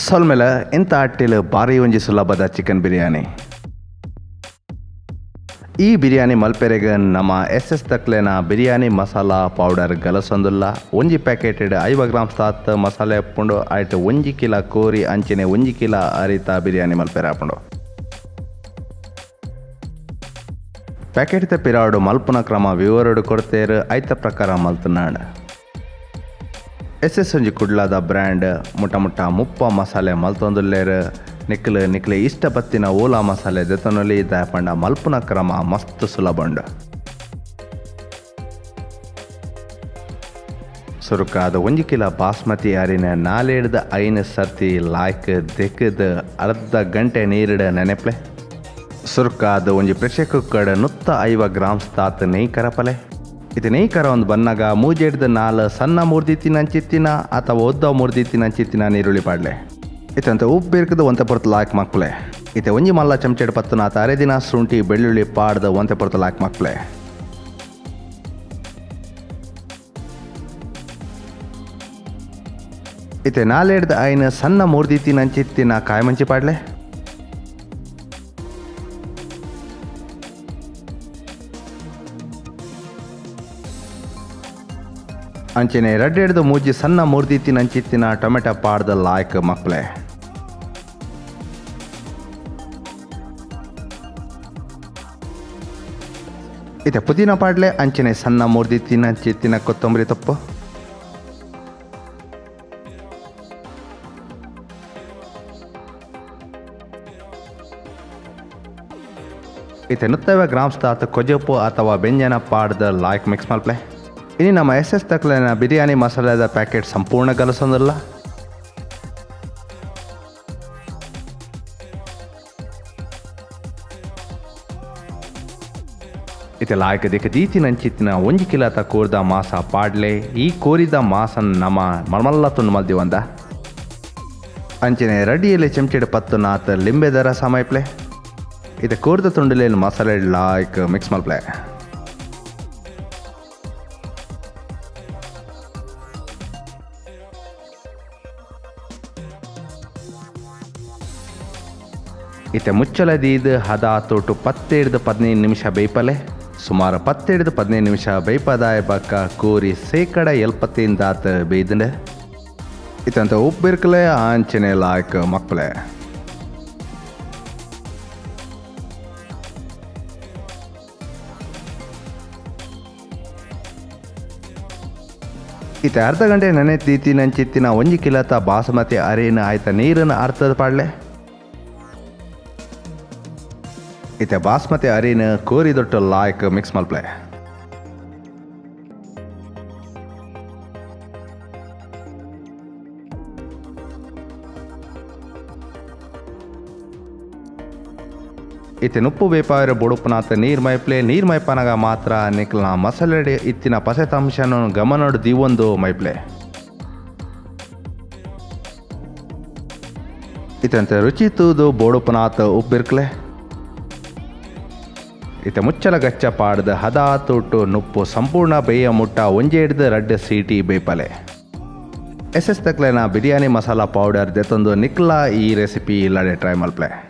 ಸೊಲ್ಮೆಲ ಇಂತ ಅಟ್ಟಿಲು ಬಾರಿ ಒಂಜಿ ಸುಲಭದ ಚಿಕನ್ ಬಿರಿಯಾನಿ. ಈ ಬಿರಿಯಾನಿ ಮಲ್ಪೆರೆಗ್ ನಮ ಎಸ್ ಎಸ್ ತಕ್ಲೆನ ಬಿರಿಯಾನಿ ಮಸಾಲಾ ಪೌಡರ್ ಗಲಸೊಂದುಲ್ಲ. ಒಂಜಿ ಪ್ಯಾಕೆಟ್ 50 ಗ್ರಾಮ್ ಸಾತ್ ಮಸಾಲೆ ಉಪ್ಪುಂಡು. ಆಯ್ಟ್ 1 ಕಿಲೋ ಕೋರಿ ಅಂಚನೆ 1 ಕಿಲೋ ಅರಿತ ಬಿರಿಯಾನಿ ಮಲ್ಪೆರೆ ಆಪುಂಡು. ಪ್ಯಾಕೆಟ್ ದ ಪಿರಾಡು ಮಲ್ಪುನ ಕ್ರಮ ವಿವರಡು ಕೊಡ್ತೇರು, ಐತ ಪ್ರಕಾರ ಮಲ್ತನಾಡ್. ಎಸ್ ಎಸ್ ಒಂಜಿ ಕುಡ್ಲಾದ ಬ್ರ್ಯಾಂಡ್. ಮುಟ್ಟ ಮುಟ್ಟ 30 ಮಸಾಲೆ ಮಲ್ತೊಂದುಲ್ಲೇರು. ನಿಕ್ಲು ನಿಕ್ಲೆ ಇಷ್ಟ ಬತ್ತಿನ ಓಲಾ ಮಸಾಲೆ ದೆತೊನೊಲಿ, ದಾಯೆ ಪಂಡ ಮಲ್ಪುನ ಕ್ರಮ ಮಸ್ತ್ ಸುಲಭ ಉಂಡು. ಸುರುಕಾದ 1 ಕಿಲೋ ಬಾಸ್ಮತಿ ಅರಿನ 4 ಹಿಡ್ದು 5 ಸರ್ತಿ ಲಾಯ್ಕ್ ದೆಕ್ಕದ ಅರ್ಧ ಗಂಟೆ ನೀರಿಡ ನೆನೆಪ್ಲೆ. ಸುರುಕಾದ ಒಂಜಿ pressure cooker 150 grams ತಾತ್ ನೆಯ್ ಕರಪಲೆ. ಇದು ನೆಯ್ ಕರ ಒಂದು ಬನ್ನಗ 3 ಹಿಡ್ದು 4 ಸಣ್ಣ ಮೂರ್ದಿತ್ತಿನ ಅಂಚಿತ್ತಿನ ಅಥವಾ ಉದ್ದ ಮೂರ್ದಿತ್ತಿನ ಅಂಚಿತ್ತಿನ ನೀರುಳ್ಳಿ ಪಾಡ್ಲೆ. ಇತ್ತಂತೆ ಉಪ್ಪು ಇರ್ಕದ ಒಂತೆ ಪೊರ್ತು ಲಾಯ್ಕ್ ಮಕ್ಲೆ. ಇತ್ತೆ ಒಂಜಿ ಮಲ್ಲ ಚಮಚೆಡ್ ಪತ್ತುನ ಅರೆದಿನ ಶುಂಠಿ ಬೆಳ್ಳುಳ್ಳಿ ಪಾಡ್ದ ಒಂತೆ ಪೊರ್ತು ಲಾಯ್ಕ್ ಮಕ್ಲೆ. ಇತ್ತೆ 4 ಹಿಡ್ದು 5 ಸಣ್ಣ ಮೂರ್ದಿತ್ತಿನ ಅಂಚಿತ್ತಿನ ಕಾಯಿ ಮಂಚಿ ಪಾಡ್ಲೆ. ಅಂಚನೆ 2 ಹಿಡ್ದು 3 ಸಣ್ಣ ಮೂರ್ದಿತ್ತಿನ ಅಂಚಿತ್ತಿನ ಟೊಮೆಟೊ ಪಾಡ್ದ ಲಾಯ್ಕ್ ಮಕ್ಲೆ. ಇತ್ತೆ ಪುದೀನ ಪಾಡ್ಲೆ, ಅಂಚನೆ ಸಣ್ಣ ಮೂರ್ದಿತ್ತಿನ ಅಂಚಿತ್ತಿನ ಕೊತ್ತಂಬರಿ ತೊಪ್ಪು. ಇತ್ತೆ 150 ಗ್ರಾಮ್ಸ್ ತಾತ ಕೊಜಪು ಅಥವಾ ಬೆಂಜನ ಪಾಡ್ದ ಲಾಯ್ಕ್ ಮಿಕ್ಸ್ ಮಲ್ಪ್ಲೆ. ಇನಿ ನಮ್ಮ ಎಸ್ ಎಸ್ ತಕ್ಲೆನ ಬಿರಿಯಾನಿ ಮಸಾಲೆದ ಪ್ಯಾಕೆಟ್ ಸಂಪೂರ್ಣ ಗಲಸೊಂದುಲ್ಲ. ಇತ್ತೆ ಲಾಯ್ಕ್ ದಿಕ್ಕ ದೀತಿನ ಅಂಚಿತ್ತಿನ 1 ಕಿಲೋತ ಕೋರ್ದ ಮಾಸ ಪಾಡ್ಲೆ. ಈ ಕೋರಿದ ಮಾಸನ್ ನಮ ಮಲ್ಮಲ್ಲ ತುಂಡು ಮಲ್ದಿವಂದ. ಅಂಚನೆ ರೆಡಿಯಲ್ಲಿ ಚೆಂಚೆಡ್ ಪತ್ತು ನಾತ್ ಲಿಂಬೆದ ರಸ ಮೈಪ್ಲೆ. ಇತ್ತೆ ಕೋರ್ದ ತುಂಡುಲೇನು ಮಸಾಲೆ ಲಾಯ್ಕ್ ಮಿಕ್ಸ್ ಮಲ್ಪ್ಲೆ. ಇತ್ತೆ ಮುಚ್ಚಳ ದೀದ್ ಹದ ತೋಟು 10 ಹಿಡ್ದು 15 ನಿಮಿಷ ಬೇಯ್ಪಲೆ. ಸುಮಾರು 10 ಹಿಡ್ದು 15 ನಿಮಿಷ ಬೇಯ್ಪದಾಯ ಬಕ್ಕ ಕೋರಿ 75% ದಾತ್ ಬೇಯ್ದಂಡೆ. ಇತ್ತಂತ ಉಪ್ಪಿರ್ಕಲೆ, ಆಂಚನೆ ಲಾಯ್ಕ್ ಮಕ್ಕಳೆ. ಇತ್ತೆ ಅರ್ಧ ಗಂಟೆ ನೆನೆ ತೀತಿನಂಚಿತ್ತಿನ 1 ಕಿಲೋತ ಬಾಸುಮತಿ ಅರಿನ ಆಯ್ತ ನೀರನ್ನು ಅರ್ಥದ ಪಾಡ್ಲೆ. ಇತ್ತೆ ಬಾಸ್ಮತಿ ಅರಿನ ಕೋರಿ ದೊಟ್ಟು ಲಾಯ್ಕ್ ಮಿಕ್ಸ್ ಮಲ್ಪ್ಲೆ. ಇತ್ತೆ ನುಪ್ಪು ಬೇಪಾಯಿರ ಬೊಡುಪುನಾತ ನೀರ್ ಮೈಪ್ಲೆ. ನೀರ್ ಮೈಪನಗ ಮಾತ್ರ ನಿಕ್ಲ್ನ ಮಸಾಲೆ ಇತ್ತಿನ ಪಸೆತಾಂಶನು ಗಮನಡ್ ದೀವೊಂದು ಮೈಪ್ಲೆ. ಇತ್ತಂತೆ ರುಚಿ ತೂದು ಬೋಡುಪುನಾತ ಉಪ್ಪಿರ್ಕ್ಲೆ. ಇತ್ತೆ ಮುಚ್ಚಲ ಗಚ್ಚ ಪಾಡ್ದ ಹದ ತೋಟು ನುಪ್ಪು ಸಂಪೂರ್ಣ ಬೇಯ ಮುಟ್ಟ 1 ಹಿಡ್ದು 2 ಸೀಟಿ ಬೇಯ್ಪಲೆ. ಎಸ್ ಎಸ್ ತಕ್ಲೆನ ಬಿರಿಯಾನಿ ಮಸಾಲಾ ಪೌಡರ್ ದೆತ್ತೊಂದು ನಿಕ್ಲಾ ಈ ರೆಸಿಪಿ ಇಲ್ಲಡೆ ಟ್ರೈ ಮಲ್ಪ್ಲೆ.